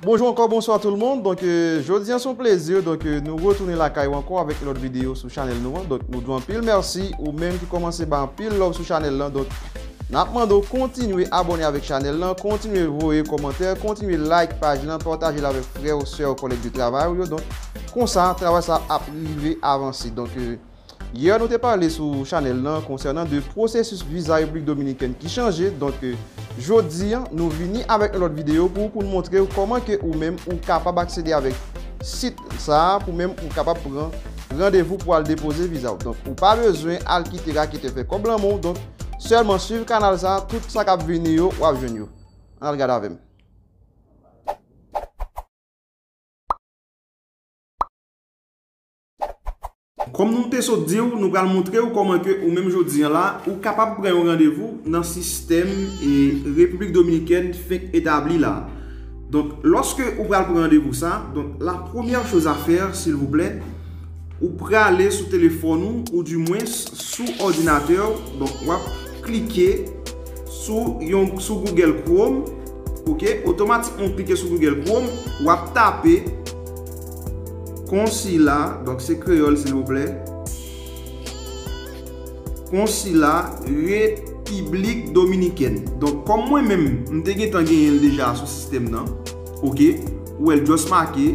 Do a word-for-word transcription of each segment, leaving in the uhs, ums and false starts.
Bonjou ankò, bonswa tout le monde. Donk, euh, jodi a se yon plezi. Donk, euh, nou retounen lakay ou ankò avèk yon lòt videyo sou chanèl nou an. Donk, nou di w anpil mèsi ou menm ki kòmanse bay anpil love sou chanèl lan. Donk, n ap mande w kontinye abòne avèk chanèl lan, kontinye voye kòmantè, kontinye like paj lan, pataje l avèk frè w, sè w, kòlèg de travay ou yo. Donk, konsa, travay sa ap rive avanse. Donk, euh, Yè, nou te pale sou chanèl lan konsènan de pwosesis viza Repiblik Dominikèn ki chanje. Donk, euh, jodi a, nou vini avèk yon lòt videyo pou, pou n montre w kòman ke ou menm ou kapab aksede avèk sit sa a, pou menm ou kapab pran randevou pou al depoze viza w. Donk, ou pa bezwen al kite raketè fè kòb lan men w. Donk, sèlman swiv kanal sa a, tout sa k ap vini yo, w ap jwenn yo. Ann al gade avè m. Kòm nou te sot di w, nou pral montre w kòman ke ou menm jodi a la, ou kapab pran yon randevou nan sistèm e Repiblik Dominikèn fenk etabli la. Donk, lòske ou pral pran randevou sa, donk, la première chose à faire, silvouplè, ou prale sou telefòn ou, ou dimwens sou òdinatè w, donk, w ap klike sou yon, sou Google Chrome, ok, otomatikman w klike sou Google Chrome, w ap tape konsila, donk se kreyòl, silvouplè, konsila Repiblik Dominikèn. Donk, kòm mwen menm, m te gentan genyen l deja sou sistèm nan, ok, ou wè l just make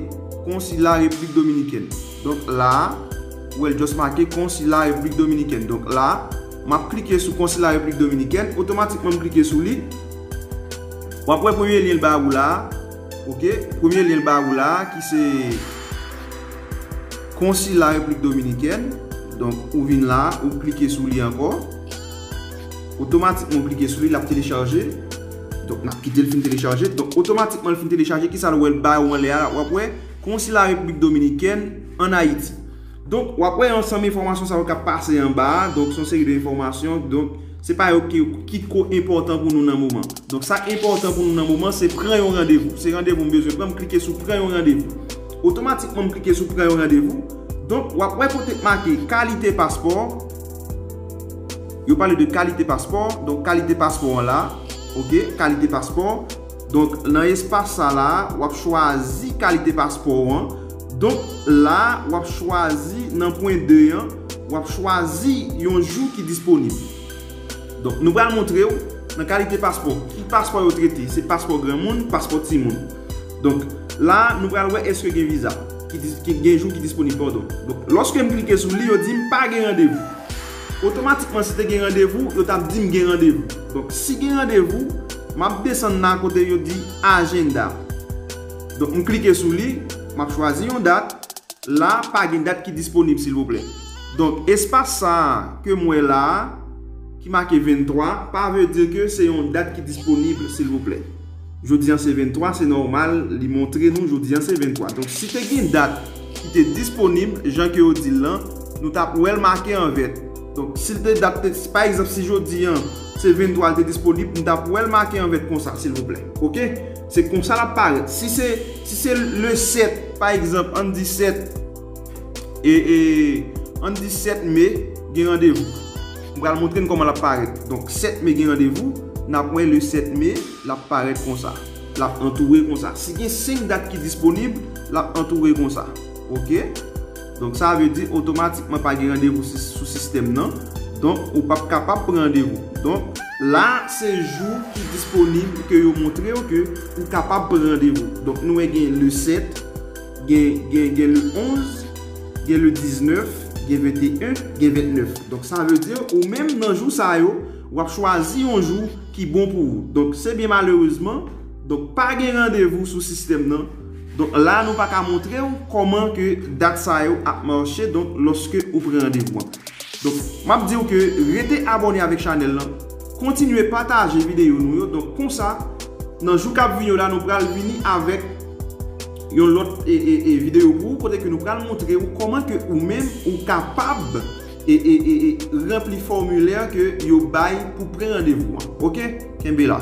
konsila Repiblik Dominikèn. Donk, la, ou wè l just make konsila Repiblik Dominikèn. Donk, la, m ap klike sou konsila Repiblik Dominikèn, otomatikman m klike sou li. W ap wè premye lyen l ba ou la, ok? Premye lyen l ba ou la, ki se konsila Repiblik Dominikèn. Donk, ou vin la, ou klike sou li ankò. Otomatikman, ou klike sou li, l ap telechaje. Donk, n ap kite l fin telechaje. Donk, otomatikman, l fin telechaje, kisa l wè l ba ou anlè a, w ap wè konsila Repiblik Dominikèn ann Ayiti. Donk, w ap wè ansanm enfòmasyon sa yo k ap pase anba a. Donk, se yon seri de enfòmasyon. Donk, se pa yo ki, ki twò enpòtan pou nou nan moman. Donk, sa k enpòtan pou nou nan moman, se pran yon randevou. Se randevou m bezwen pran, m klike sou pran yon randevou. Otomatikman, m klike sou pran yon randevou. Donk, w ap wè kote k make kalite paspò. Yo pale de kalite paspò. Donk, kalite paspò an la. Ok, kalite paspò. Donk, nan espas sa la, w ap chwazi kalite paspò an. Donk, la, w ap chwazi nan pwen de an, w ap chwazi yon jou ki disponib. Donk, nou pral montre w nan kalite paspò, ki paspò yo trete, se paspò granmoun, paspò timoun. Donk, la, nou pral wè èske gen viza, ki dis-, ki gen jou ki disponib, padon. Donk, lòske m klike sou li, yo di m pa gen randevou. Otomatikman, si te gen randevou, yo t ap di m gen randevou. Donk, si gen randevou, m ap desann la kote yo di ajenda. Donk, m klike sou li, m ap chwazi yon dat. La, pa gen dat ki disponib, silvouplè. Donk, espas sa a ke m wè la a, ki make venntwa, pa vle di ke se yon dat ki disponib, silvouplè. Jodi a se venntwa, se nòmal, li montre nou jodi a se venntwa. Donk, si te gen dat ki te disponib, jan ke yo di l lan, nou t ap wè l make an vèt. Donk, si l te dat te, pa egzanp, si jodi a se venntwa l te disponib, nou t ap wè l make an vèt konsa, silvouplè. Ok? Se konsa l ap parèt. Si se, si se le sèt, pa egzanp, ann di sèt, e, e, ann di sèt me, gen randevou. M pral montre n kòman l ap parèt. Donk, sèt me gen randevou, n ap wè le sèt me, l ap parèt konsa. L ap antoure konsa. Si gen senk dat ki disponib, l ap antoure konsa. Ok? Donk, sa vle di otomatikman pa gen randevou si-, sou sistèm nan. Donk, ou p ap kapab pran randevou. Donk, la, se jou ki disponib ke yo montre w ke ou kapab pran randevou. Donk, nou wè gen le sèt, gen, gen, gen le onz, gen le diznèf, gen venteyen, gen ventnèf. Donk, sa vle di, ou menm nan jou sa yo, w ap chwazi yon jou ki bon pou ou. Donk, se byen malerezman, donk, pa gen randevou sou sistèm nan. Donk, la, nou pa ka montre w kòman ke dat sa yo ap mache, donk, lòske ou pran randevou an. Donk, m ap di w ke rete abòne avèk chanèl lan, kontinye pataje videyo nou yo. Donk, konsa, nan jou k ap vini yo la, nou pral vini avèk yon lòt, e, e, e, videyo pou ou, kote ke nou pral montre w kòman ke ou menm ou kapab e, e, e, e ranpli fòmilè ke yo bay pou pran randevou an. Ok? Kenbe la.